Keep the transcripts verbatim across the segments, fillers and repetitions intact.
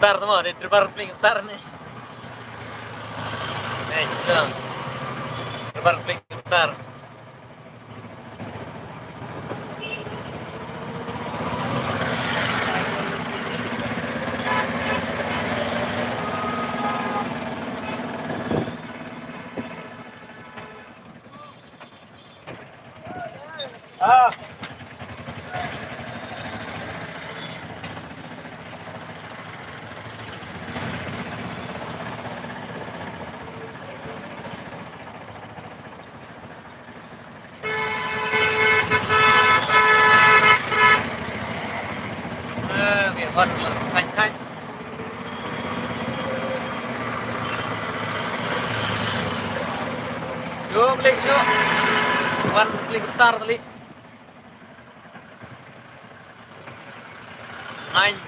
Tar mo, de driver pink tar ne. Eh, driver pink tar. Shu klik shu. Wan klik tar klik. Nine.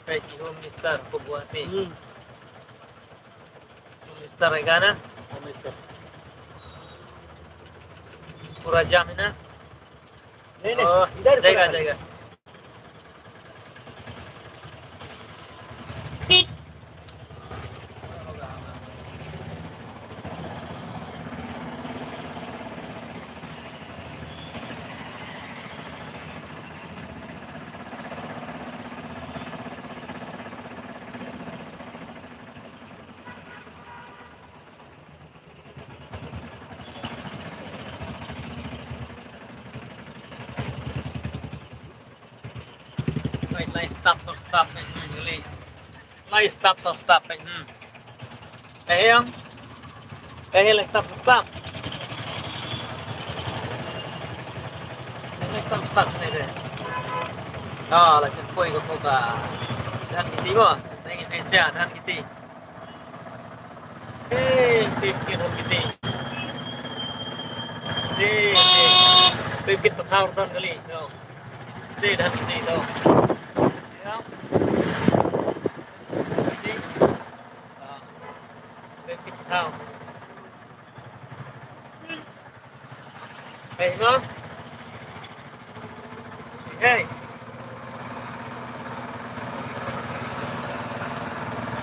Peit ki Home Minister ko Guwahati. Hmm. Home Minister ai ka na? Home Minister. Pura jam hi na? Nahi, nahi. Oh, idhar jayega, pura jayega. Wait, lai stop, so stop, eh, really. Lai stop, so stop, eh, hmm. Eh, yang. Eh, lai stop, so stop. Lai stop, stop, eh, deh. Oh, lai checkpoint ko ka. Dan kiti mo. Dan kiti sia, dan kiti. Hey, fifteen rupees. Hey, hey. Fifteen per hour don kali, no. Hey, dan ini, no. Ya. Hey. Ah. Fifteen per hour. Hey, no? Hey.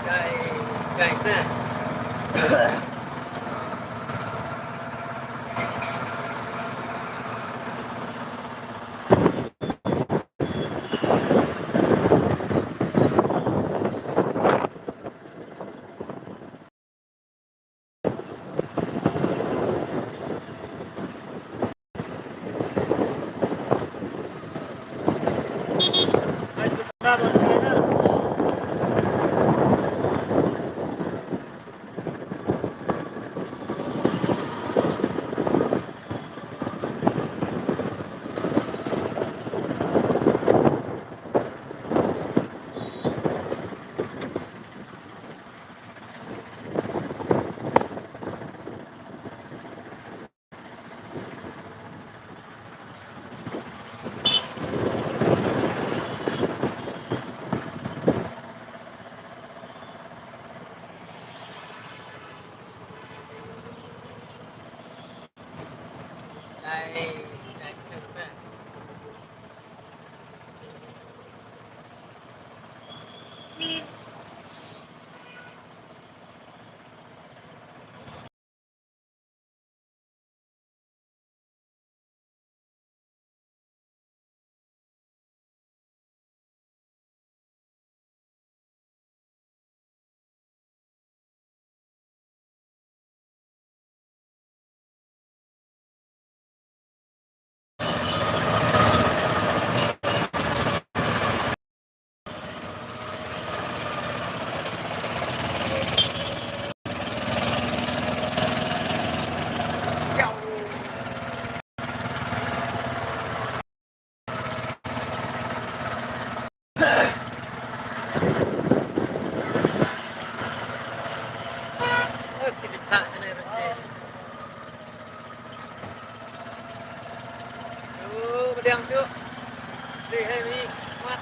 Guys, guys, eh. Diang tu. Dei hai mi. Mat.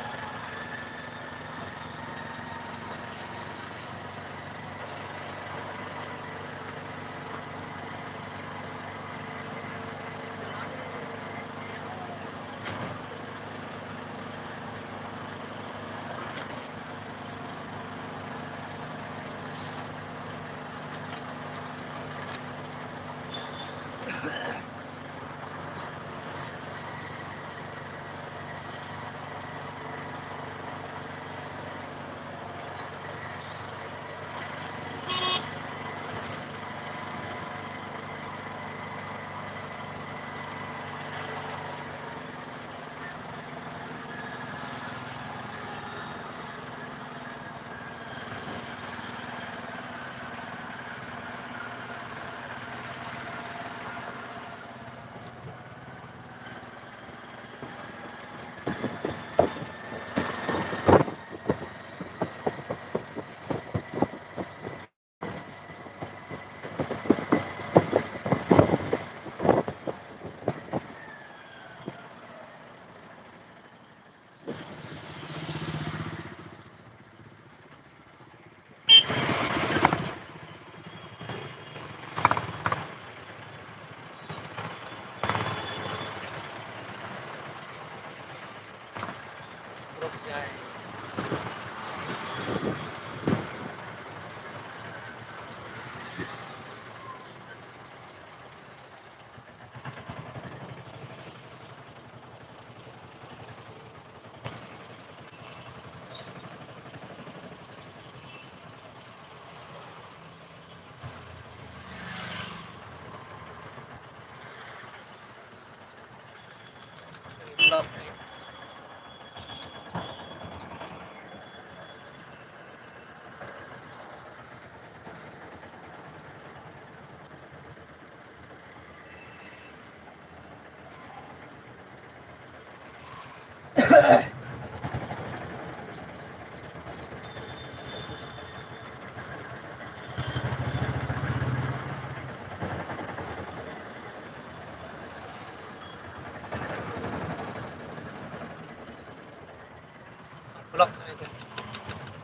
Block sana itu.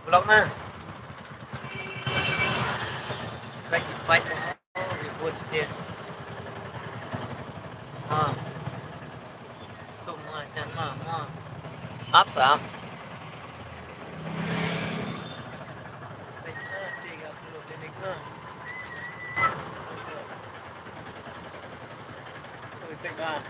Block na. Baik, baik. Oh, ribut sikit. Ha. Sum ma, jan ma, ma. Ap sam. Baik, ha, tiga puluh minit na. Ui, tengah.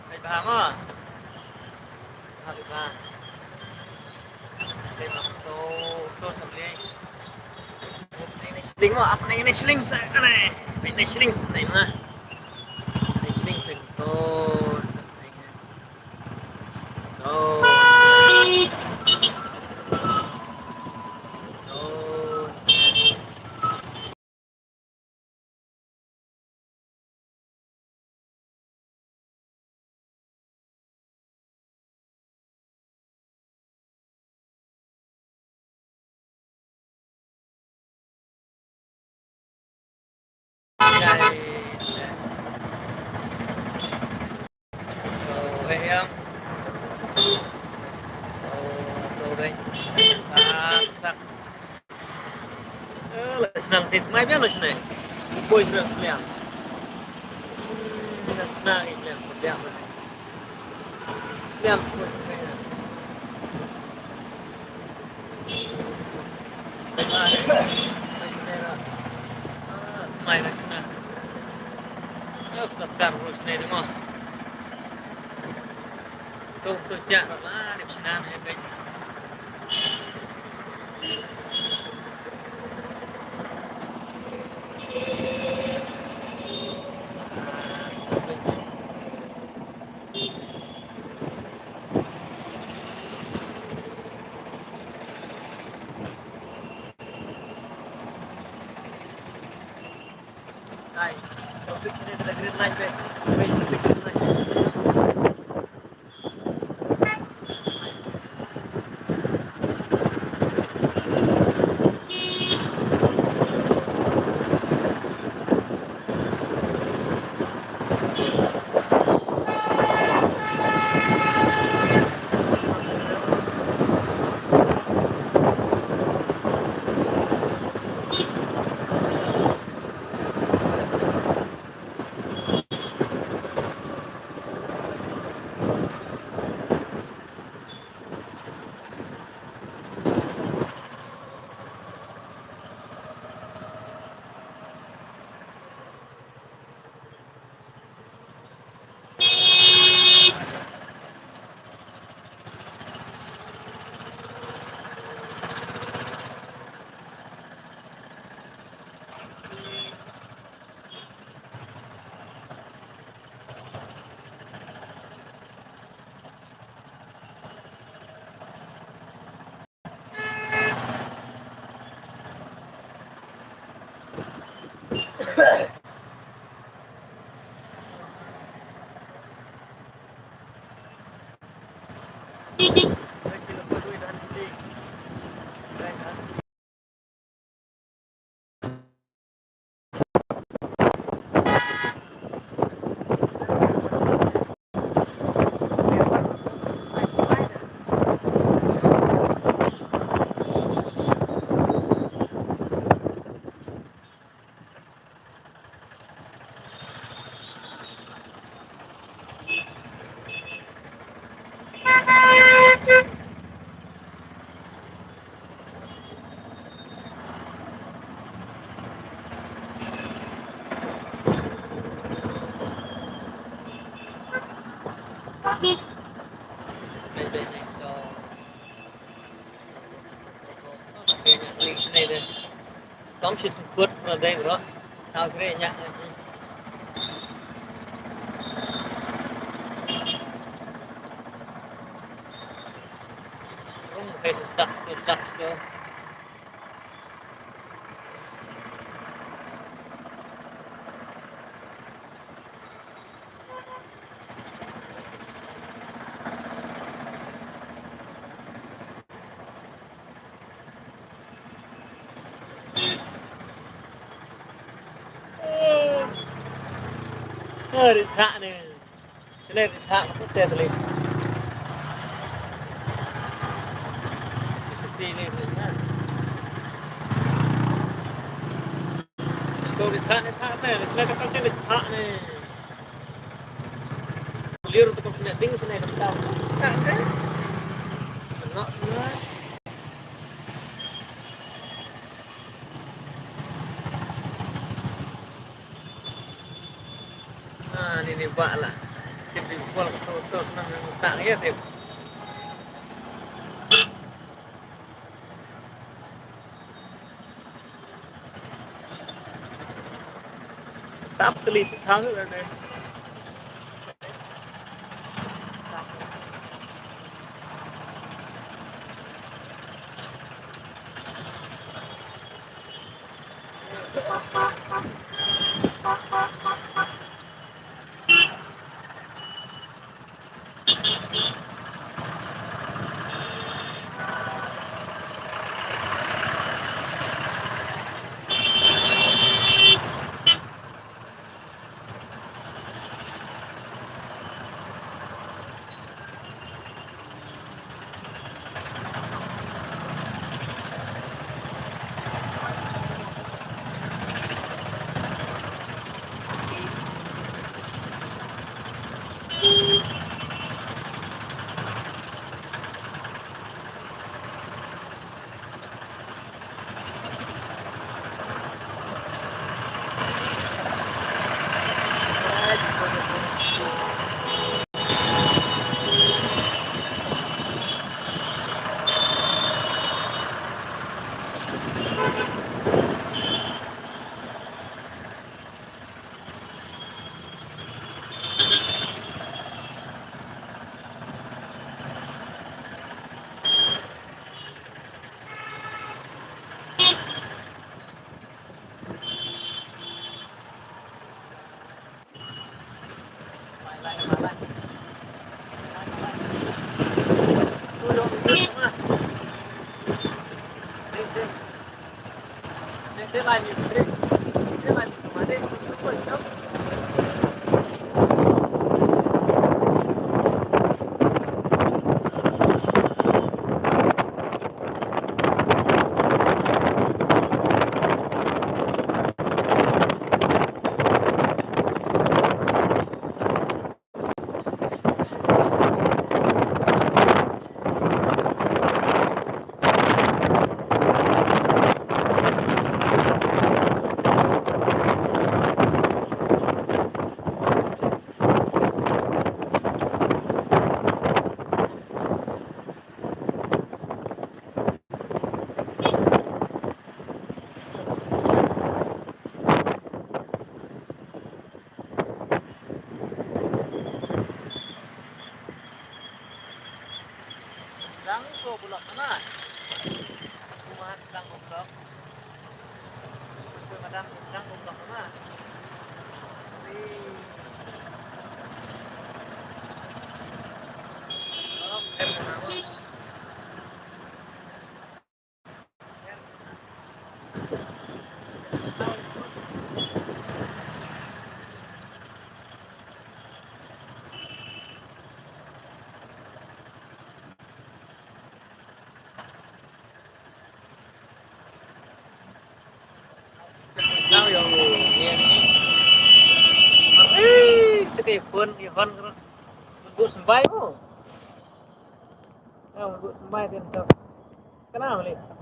Peit bha mo. Peit bha. Peit bha to, to sa plie. Peit na sling mo, ap na sling sa kane. Peit na sling sa peit na. Na sling sa to sa peit na. To. To. Sak. Eh, la shnang tit mai biang la shnang. Boi biang sliang. Hmm, shnang i sliang, sliang. Sliang, sliang. Mai, mai, mai. Ah, mai la shnang. Eh, sliang ruh shnang mo. To, to, jak, la, dep shnang, eh, peit. Kam shi sukut na dei bro. Tau kre nya. Rung kai su sak su sak su. Ri thah ne. Sene ri thah ko te tali. Siti ne sene. Ko ri thah ne thah ne, sene ka tang ri thah ne. Lir tu ko ne ding sene ka tang. Thah ne. Sene sene. Ah, ni ni ba la. Tip di bol ko to nang tak ya tip. Tap kali thang la ne. Dang ko bulak mana? Kumat dang ko bulak. Ko madam dang ko bulak mana? Ri. Oh, em mana? Nau yang ni ni. Ei, te ke phone, ke phone ko. Ko sembai mo. Nau ko sembai te to. Kenapa ni?